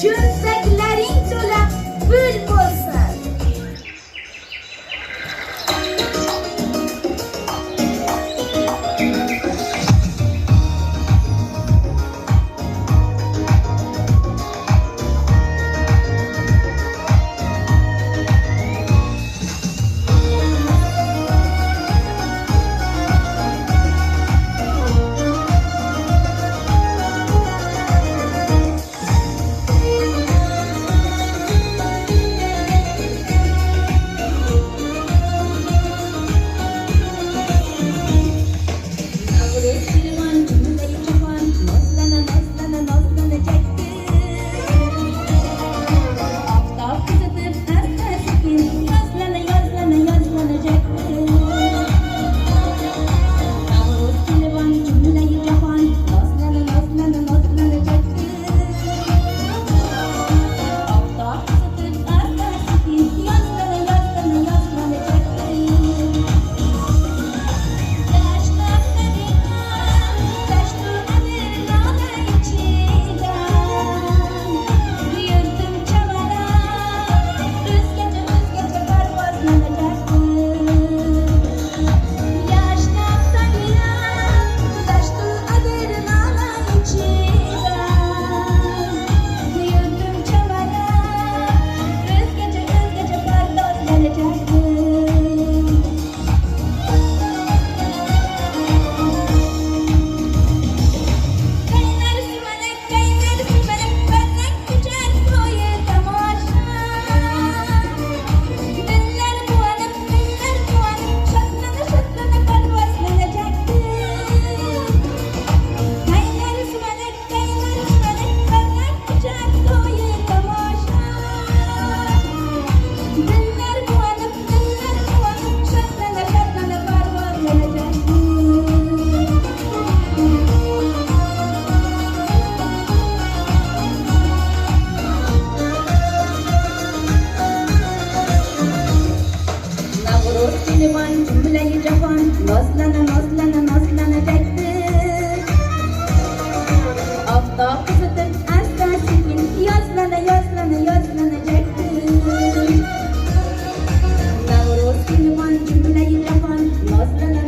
Cho'ntaklaring to'la pul bo'lsin. Navruz Shirvan jumlayi jahon nozlana nozlana nozlanajak. Oftob qizitib asta sekin yozlana yozlana yozlanajak. Navruz Shirvan jumlayi jahon nozlana nozlana nozlanajak. Oftob qizitib asta sekin yozlana yozlana yozlanajak. Dashtdan dashtu adirlona ichidan yurdim chamana, o'zgacha o'zgacha parvozlanajak. Yashnab tabiat dashtu adirlona ichidan yurdim chamana, o'zgacha o'zgacha parvozlanajak. Qaynar sumalak, qaynar sumalak, parrak ko'char to'yi tomosha. Dillar quvonib, dillar quvonib, shodlana, shodlana parvozlanajak. Qaynar sumalak, qaynar sumalak, parrak ko'char to'yi tomosha. Dillar quvonib, dillar quvonib, shodlana, shodlana parvozlanajak. Navruz Shirvan jumlayi jahon nozlana nozlana nozlanajakdir. Oftob qizitib asta sekin yozlana yozlana yozlanajakdir. Navruz Shirvan jumlayi jahon nozlana